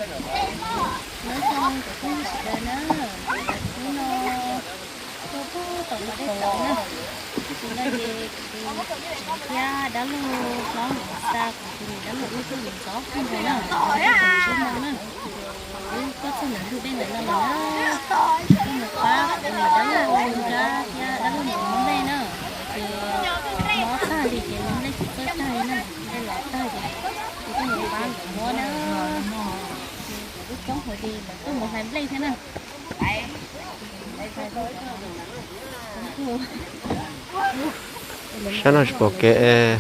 Nyob zoo kuv phooj ywg sawv daws na, hnub no tuaj pub tom qhov dej tod na, tab sis no ces kuv thiab dab laug hlob Mus xa kuv tus niam dab laug wb tuaj mus ntxov kawg nkaus na, tsis mus na, wb tuaj txog ntawm ntug dej ntawm no lawm na, tuaj mus pab kuv tus niam dab laug nkawd thiab dab laug mus muab nplej na, ces mob tag li ces muab nplej tsis txawj tag li na, nplej los tag ces kuv tuaj mus pab nkawd muab na, ces kuv wb coob heev li lawv tuaj mus hlais nplej thiab na. Sab no tsis pom kev.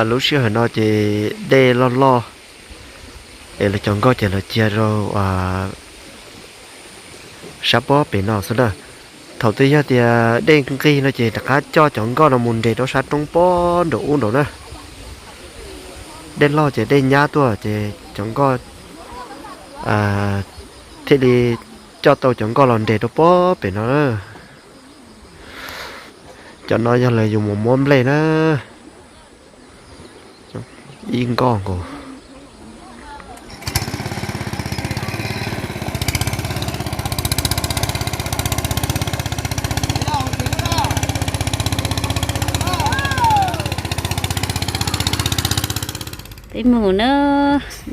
Lub sij hawm no ces dej loj loj es lawv cov nkoj ces lawv cia rau sab pob pem no xwb na. Thaum twg yog tias dej nqig no ces rov qab coj cov nkoj no mus nres rau sab roob pob nraum ub nraum na. Dej loj ces dej nyab tuaj ces cov nkoj thiaj li coj tau cov nkoj los nres rau pob pem no na. Cov no yog lawv yus mus muab nplej na. Ib nkoj nkaus. Peb mus na,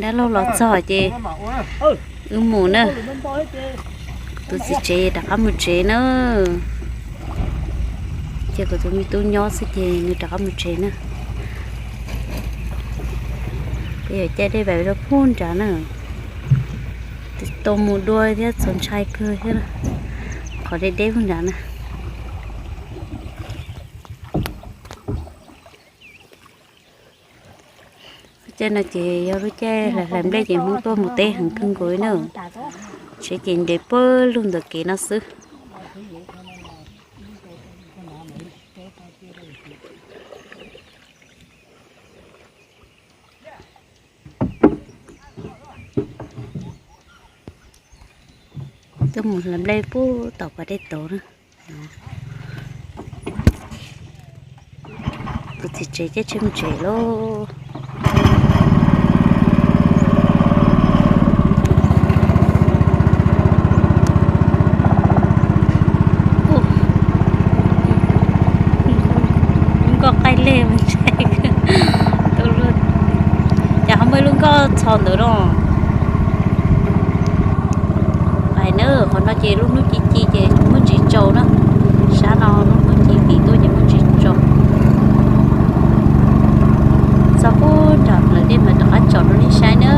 dab laug los txog ces wb mus na. Tus txiv tsev rov qab mus tsev na. Ces kuv tus me tub nyob xwb ces nws rov qab mus tsev na. Peb yuav caij dej pais rau pub nrad na. Tau mus dua thiab txaus ntshai kawg thiab, qhov deb deb pub nrad na. Lub caij no ces yog lub caij hlais hlais nplej ces Hmoob tuaj mus teb heev kawg nkaus li na. Tsev ces nres pawg lug ntawm kev no xwb. Tuaj mus hlais nplej pub tom pas dej tod na. Kuv txiv tsev caij tsheb mus tsev lauj. Nkoj qaij leg mas ntshai. Cas ho muaj ib lub nkoj txhos ntawd no. Pais na, qhov no ces lub hnub ci ci ces muaj ntsis tsaus na. Sab no lub hnub ci tim tuaj ces muaj ntsis tsaus. Txog pub nram plawv dej mas rov qab tsom rau nej saib na.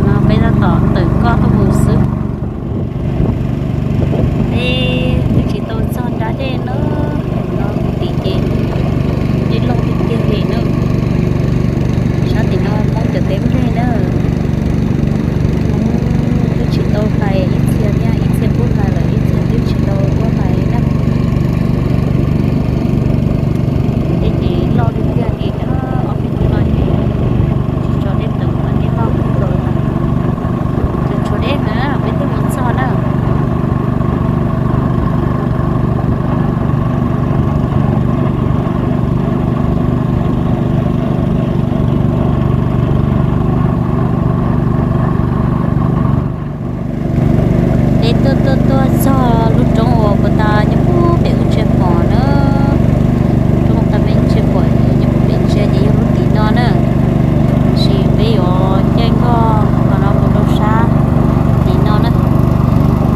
No peb tab tom tawm nkoj tuaj mus xwb. Peb twb tsis tau txog nrab dej na, no tim ces dej loj tiag tiag li na. Sab tim no Hmoob cov teb nplej na, Hmoob twb tsis tau hlais ib txhia thiab, ib txhia kuj hlais lawm, ib txhia twb tsis tau tuaj hlais na. Dej ces loj tiag tiag li, ob peb hnub no ces tsis tso dej tawm mas dej loj kawg nkaus li. Tseem tshuav deb na, peb twb mus txog na. Peb tuaj tuaj tuaj txog lub roob uas puag ta nyob puag pem wb tsis pom na. Roob uas peb tsis pom, nyob puag pem tsis ces yog lub tim no na. Tab sis peb yuav caij nkoj qhov no mus rau sab tim no na.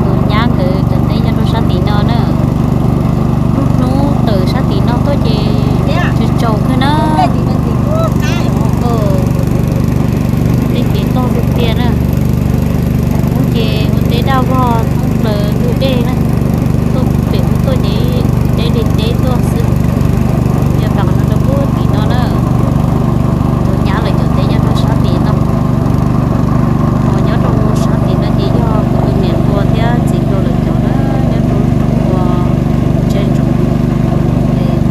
Tus nyab nkawd cov teb nyob rau sab tim no na. Lub hnub tawm sab tim no tuaj ces tsaus tsaus kawg na. Tej kev toj tiag tiag na. Ub ces ua teb daj vog thoob plaws ntug dej na. Tuaj pem ub tuaj ces deb li deb tuaj xwb. Yog pem qhov no rau puag tim no na. Tus nyab lawv cov teb nyob rau sab tim no. Ho nyob rau sab tim no ces yog kuv tus niam hluas thiab txiv hluas lawv cov na, nyob rau lub roob uas tsev tsoom es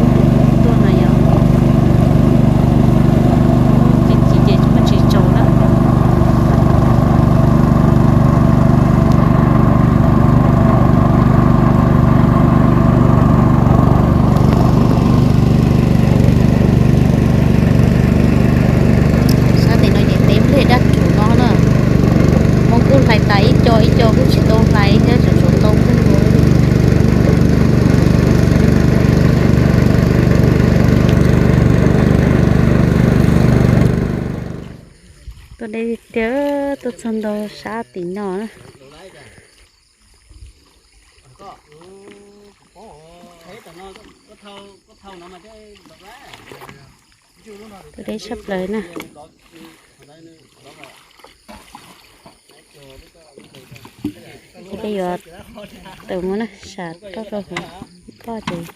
Deb tiag tiag, tuaj txog ntau sab tim no na. Tuaj deb tshaj plaws na. Peb yuav tawm mus na, sam roj rau hauv koj ces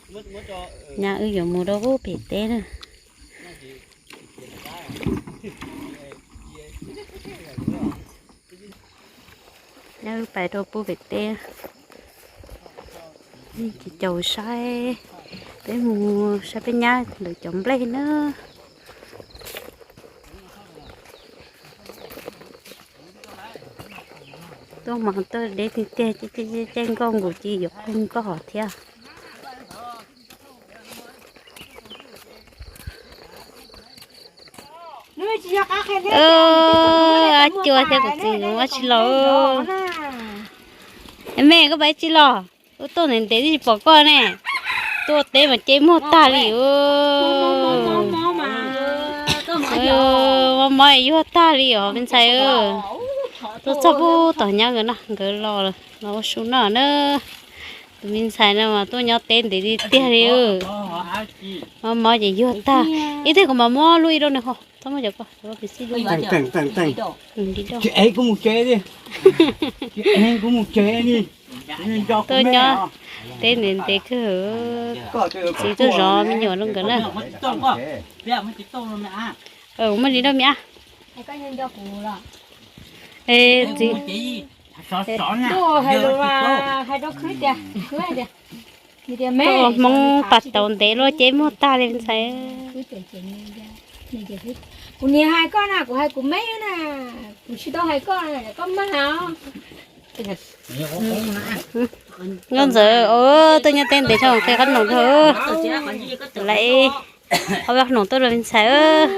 nyab wb yuav mus rau pem teb na. Nyab wb pais rau pem teb, ces caum saib, peb mus saib peb nyab lawv cov nplej na. Tuaj mas tuaj deb tiag tiag, caij nkoj nkaus ces yuav qeeg nkoj thiab. Ab, cua thiab kuv txiv, ua tsi los? Me, koj pais tsi los? Ua tuaj ntev ntev twb tsis pom koj ne. Tuaj teb mas ceb muag tag li. Mob mob yuag tag li os me ntxhais. Tuaj txog pub tom nyab nkawd no, nkawd los los ua su noj na. Tus me ntxhais no mas tuaj nyob teb ntev tiag tiag li. Mob mob ces yuag tag. Ib teg kuv mam muab lub ib rau nws ho. Txhob muab cov ko, cov ko pim xij lub. Tsis ev kuv mus tsev li. Tsis ev kuv mus tsev li. Tuaj nyob teb ntev ntev kawg. Txiv tuaj zov me nyuam rau nkawd na. Muaj li rau me ab. Txiv. Tuaj ua Hmoob pas tau ntev luaj ceb muag tag li ntxhais. Kuv niam hais koj na, kuv hais kuv meb na, kuv tsis tau hais koj, koj mag os. Nkauj Ntxawm, tuaj nyob teb ntev tso qhia qab noom rau. Lawv ob peb qab noom tuaj rau me ntxhais.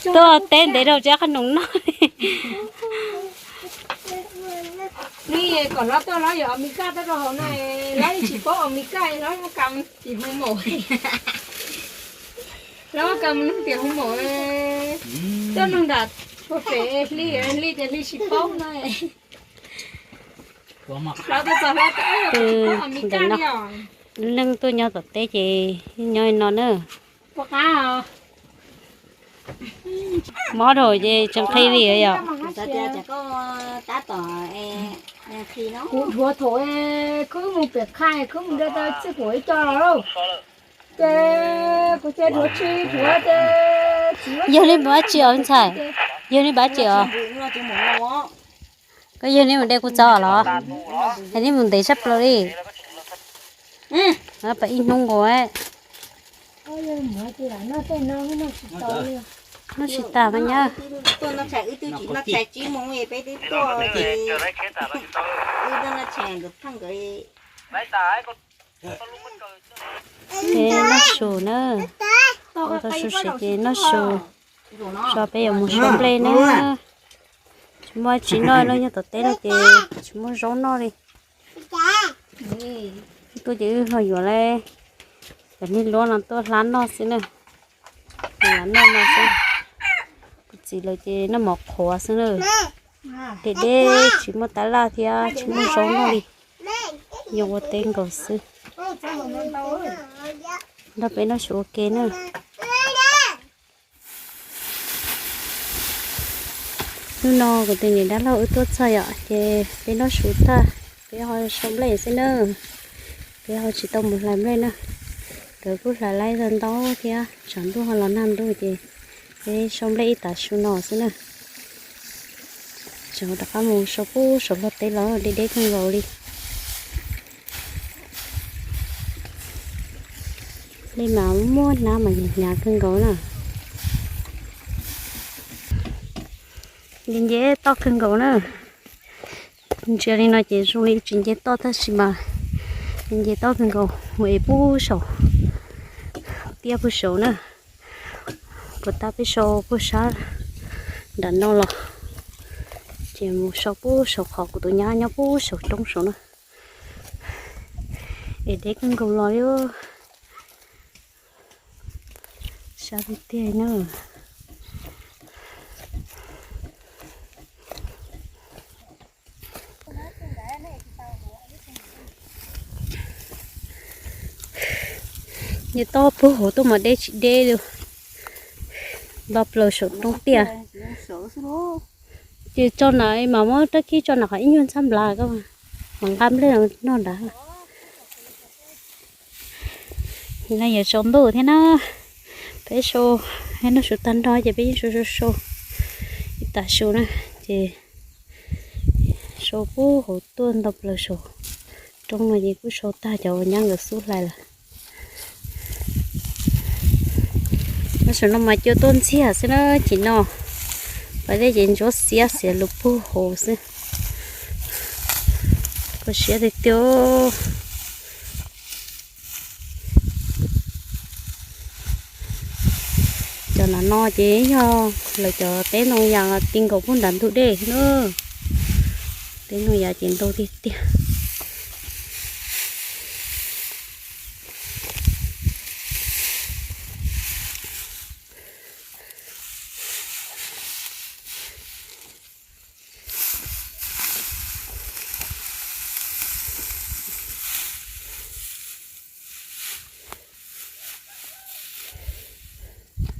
Tuaj teb ntev rau tsis qab noom noj. Nws kom hlob tuaj, hlob yuav Amelikas tuaj rau hauv no, hlob tsis paub Amelikas, hlob kam tias hu maum. Hlob kam mus nug tias hu maum. Tuaj nug nram puag pem Hli, Hli tias Hli tsis paub no. Hlob tuaj txog hlob tias tsis paub Amelikas li os. Leej tuaj nyob tom teb ces nyob no na. Mob dhau ces tsis nqhis li yom. Kuv dhuav thaum khwb mus pem qhai, khwb mus da tau txij kuv ib co los lauj. Ces kuv ces dhuav tsis dhuav ces tsis. Yog li mus dab tsi os ntxhais? Yog li mus dab tsi os? Koj yog li mus de kuv txov los? Yog li mus ntev tshaj plaws li. Pab ib hnub nkaus. Noj tsis tas mas nyab. Peb noj su na. Ua tau su siav ces noj su. So peb yuav mus sau nplej na. Tsis muaj tsis noj, nyob tom teb no ces tsis muaj zaub noj li. Tuaj ces wb ho yuav li cov niag luab no tuaj hlab noj xwb na. Hlab noj no xwb. Kuv txiv lawv ces noj mov qhuav xwb na. Deb deb tsis muaj tab laj thiab tsis muaj zaub noj li. Yog ua teb nkaus xwb. Nrog peb noj su ua ke na. Hnub no kuv tus niam dab laug wb tuaj txog yom, ces peb noj su tag, peb ho sau nplej xwb na. Peb ho tsis tau mus hlais nplej na. Nkawd kuj hlais laib ntau thiab, tshav ntuj ho los nag ntuj ces peb sau nplej ib tav su no xwb na. Tseem rov qab mus sau pub saum luag teb los deb deb kawg nkaus li. Nplej mas muaj hnab mas hnyav hnyav kawg nkaus na. Nce nce toj kawg nkaus na. Ntsia li no ces zoo li tsis nce toj tab sis mas nce toj kawg nkaus, mus ev pub saum, tiaj pub saum na. Puas tab peb sau pub sab nram no los, ces mus sau pub saum qhov kuv tus nyab nyob pub saum roob saum na. Es deb kawg nkaus los li. Sab tiag tiag na. Nws toj puag hauv tuaj mas deb tsis deb li, nto plaws saum roob tiaj. Ces tso na mas muab rab kib tso na qhov ib nyuag ntxhab nplav ko mas nqa nplej noj nrad. No yuav tsaus ntuj thiab na, peb sau, noj su tag nrho ces peb yeej sau sau sau ib tag su na, ces sau puag hauv tuaj nto plaws saum roob no ces kuj sau tag cov uas nyab nkawd xub hlais lawm. Nyob saum no mas cua tuaj ntxiag xwb na, ces no pas dej ces ntsuab xiab xiav lug puag hauv xwb. Kho siab tiag tiag. Cov nram no ces yog lawv cov teb ntoo yas ti nkaus puag nram ntug dej na. Teb ntoo yas ces ntau tiag tiag.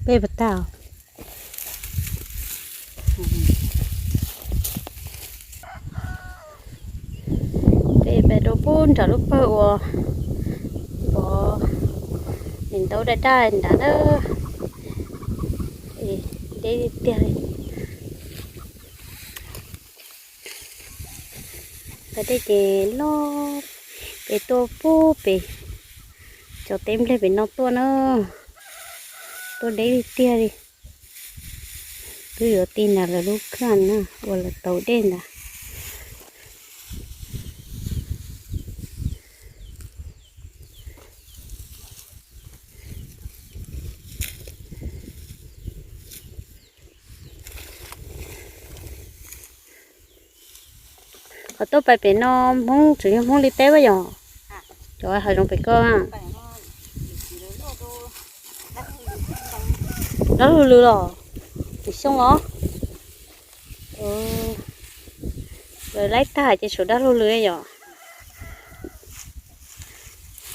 Peb puas tag? Peb pais rau puag nram lub pawg uas pov ntaub daj daj nrad na. Deb tiag li. Pas dej ces loj pem tuaj puag pem cov teb nplej pem no tuaj na. Tuaj deb li tiag li. Twb yuav ti nram lawv lub khaj na uas lawv taus dej ntawd. Qhov tuaj pais pem no Hmoob tseem yog Hmoob li teb a yog? Cov hav zoov pem ko dab lug lwm los? Tim xyoo los? Lawv laib tag ces tshuav dab lug lwm yom?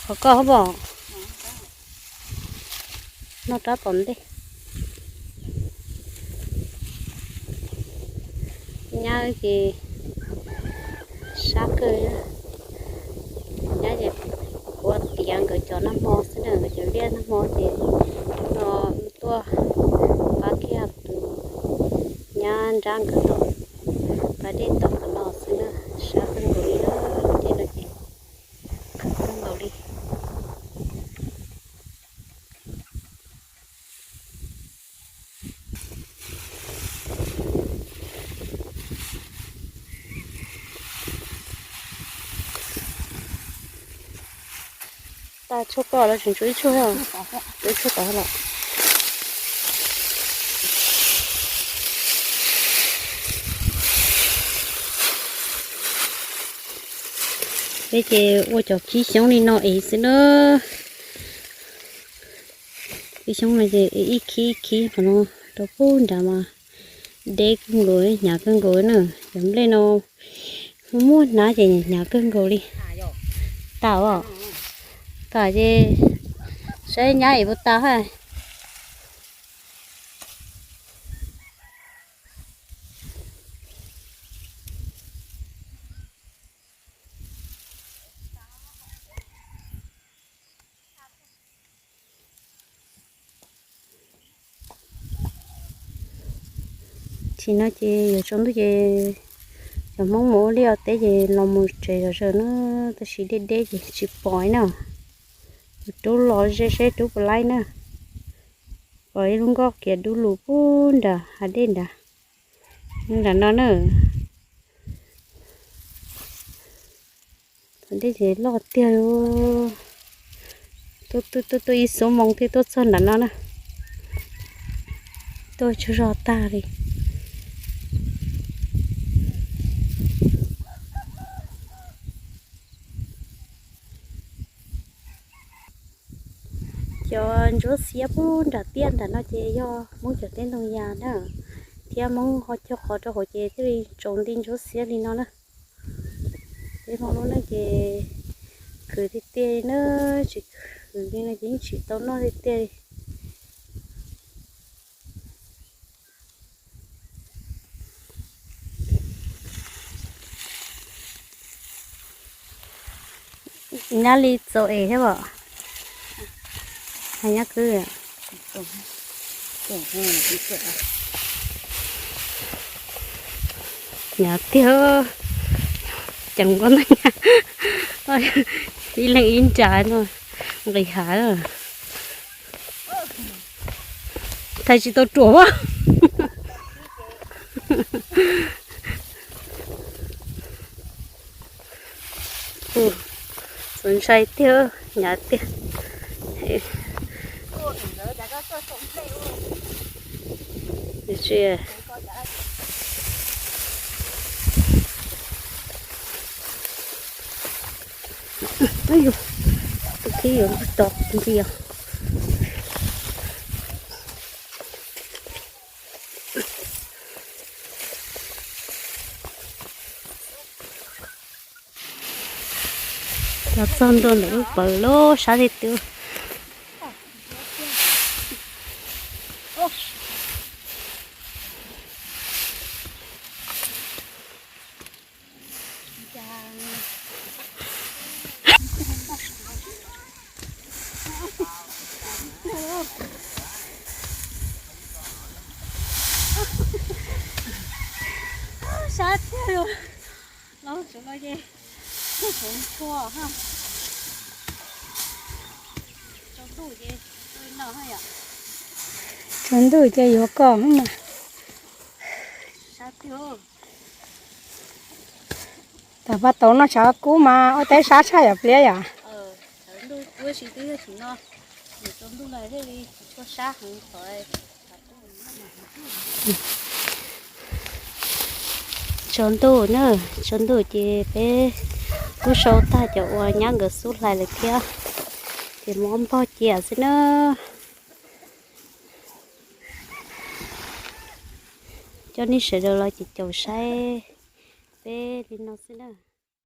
Qhov koj hab pom noj rab tom ntej. Nyab ces sab kawg. Nyab ces kuv tiav nkawd cov nag hmo xwb na, nkawd cov liaj nag hmo ces no tuaj pab kiag tus nyab nrab nkawd tom pas dej tom qhov no xwb na. Sab kawg nkaus li na, tej no ces kawg nkaus li. Tag tshuaj koj los tseem tshuav ib tshuaj, tshuav ib tshuaj tom los. Peb ces ua cov khib xyoob li no es xwb na. Khib xyoob no ces ib khib ib khib qhov no rau puag nrad mas deb kawg nkaus, hnyav kawg nkaus na. Cov nplej no muaj hnab ces hnyav kawg nkaus li. Tas os, tas ces saib nyab es puas tas ha. Tsis no ces yuav tsaus ntuj ces cov Hmoob mus ua liaj ua teb ces los mus tsev zom zaws na, tab sis deb deb ces tsis pom na. Rub los ze seb rub puas laib na. Pom ib lub nkoj kiag dub lug puag nram hav dej nrad, nram no na. Pas dej ces loj tiag li. Tuaj tuaj tuaj tuaj ib xuab moos thiaj tuaj txog nram no na. Tuaj tsaug zog tag li. Cov ntsuab xiab puag nram tiaj nram no ces yog Hmoob cov teb ntoo yas na, thiab Hmoob ho cog qhov rau hauv ces thiaj li tsaus nti ntsuab xiab li no na. Peb Hmoob lub neej ces khwv tiag tiag li na, tsis khwv li no ces yeej tsis tau noj tiag tiag li. Nyab li txaus es thiab os. Hais nyab kwv. Nyab tiag, ceev npaum ntawd, ib leeg ib nra no, nqis hav. Thaij tsis tau ruam as. Txaus ntshai tiag, hnyav tiag. Tus khib yuav ntog ntxiag. Los txog ntua ntawm lub pawg lub sab tiag tiag. Sab tiag los tsuav no ces tsuav ntshua ha. Tsaus ntuj ces, tsaus ntuj ces yuav koj mas. Tam pab tau noj tshav kub mas ua teb sab tshaj yom pliab yom. Tsaus ntuj na, tsaus ntuj ces peb kuj sau tag cov uas nyab nkawd xub hlais lawm thiab, ces muab npog cia xwb na. Coj nej sawv daws los ces caum saib peb li no xwb na.